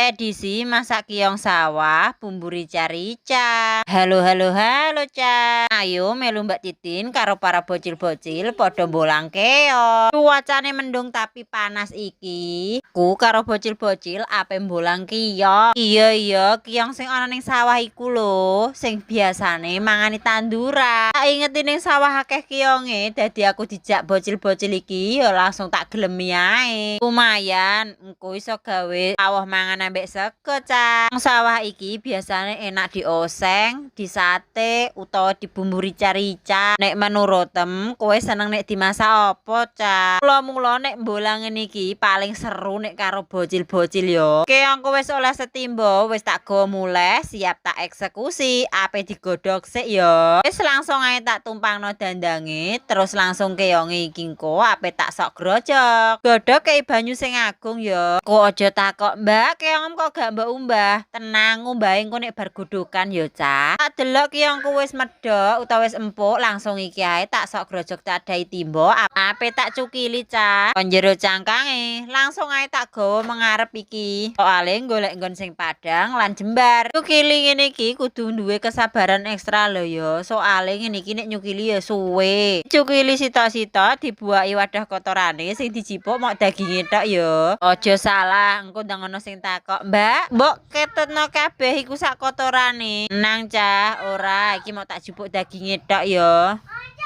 Edisi masak keong sawah bumbu rica-rica. Halo halo halo, Cah. Ayo melu Mbak Titin karo para bocil-bocil padha mbolang keong. Cuacane mendung tapi panas iki. Ku karo bocil-bocil ape mbolang keong. Iya, keong sing ana ning sawah iku lho, sing biasane mangani tanduran. Tak ingeti ning sawah akeh keonge, dadi aku dijak bocil-bocil iki ya langsung tak gelemi ae. Lumayan, engko iso gawe lawuh mangan ambek sego, Cah. Sawah iki biasane enak dioseng, disate, utawa dibumbu rica-rica. Nek menurutem, kowe seneng nek dimasak apa, Cah? Mula-mula nek mbolang ngene iki paling seru nek karo bocil-bocil yo. Keongku wis oleh setimba, wis tak gawa mulih, siap tak eksekusi. Ape digodhog sik yo. Wis langsung ae tak tumpangno dandange, terus langsung keonge iki engko ape tak sok grojok. Godhog kei banyu sing agung yo. Kok aja takok, "Mbak, keongem kok gak mbok umbah?" Tenang, ngumbahe engko nek bar godhogan yo, Cah. Tak delok keongku wis medhok utawa wis empuk, langsung iki ae tak sok grojok, tak adahi timba, ape tak cukili, Cah. Kon jero cangkange, langsung ae tak gawa mengarep iki. Soale golek nggon sing padhang lan jembar. Cukili ngene iki kudu duwe kesabaran ekstra lho yo. Soale ngene iki nek nyukili ya suwe. Cukili sitok-sitok, dibuaki wadah kotorane, sing dijipuk mok daginge tok yo. Aja salah, engko ndang ana sing takok, "Mbak, mbok ketutno kabeh iku sak kotorane." Nang, Cah, ora, iki mok tak jupuk daginge tok yo.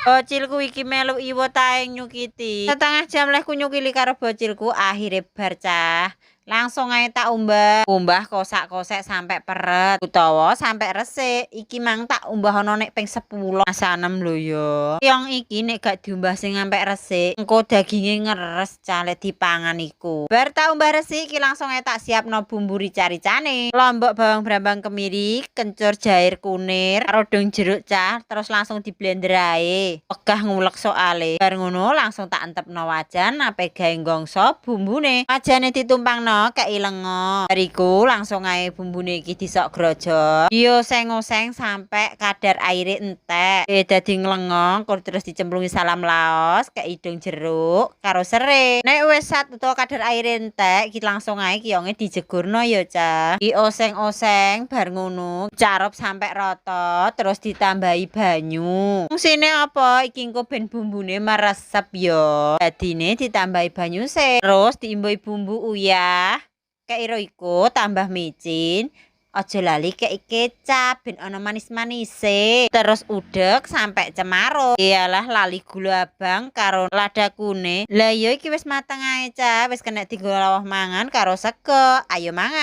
Bocilku iki melu iwo tae nyukiti. Setengah jam lehku nyukili karo bocilku, akhire bar, Cah. Langsung ae tak umbah. Umbah kosak-kosek sampai peret utawa sampai resik. Iki mang tak umbah ana nek ping 10 asanem lho ya. Keong iki nek gak diumbah sing sampe resik, engko daginge ngeres, Cah, lek dipangan iku. Bar tak umbah resik iki langsung ae tak siapno bumbu rica-ricane. Lombok, bawang, brambang, kemiri, kencur, jahe, kunir, karo dong jeruk, Cah, terus langsung di blender ae. Wegah ngulek soale. Bar ngono langsung tak entepno wajan ape gawe nggongso bumbune. Wajane ditumpangno kei lenga. Bar iku langsung ae bumbune iki disok grojok. Dioseng-oseng sampe kadar aire entek. Dadi nglengo, terus dicemplungi salam laos, kei dong jeruk karo sere. Nek wis sat utawa kadar aire entek, iki langsung ae kionge dijegurno ya, Cah. Dioseng-oseng, bar ngono carup sampe rata, terus ditambahi banyu. Fungsine apa? Iki engko ben bumbune meresep ya. Dadine ditambahi banyu sik, terus diimbuhi bumbu uyah, kei Royco tambah micin, aja lali kei kecap ben ana manis-manise. Terus udek sampe cemaruk. Iyalah, lali gula abang karo lada kuning. Lah iya, iki wis mateng ae, Cah, wis kena dienggo lawuh mangan karo sego. Ayo mangan.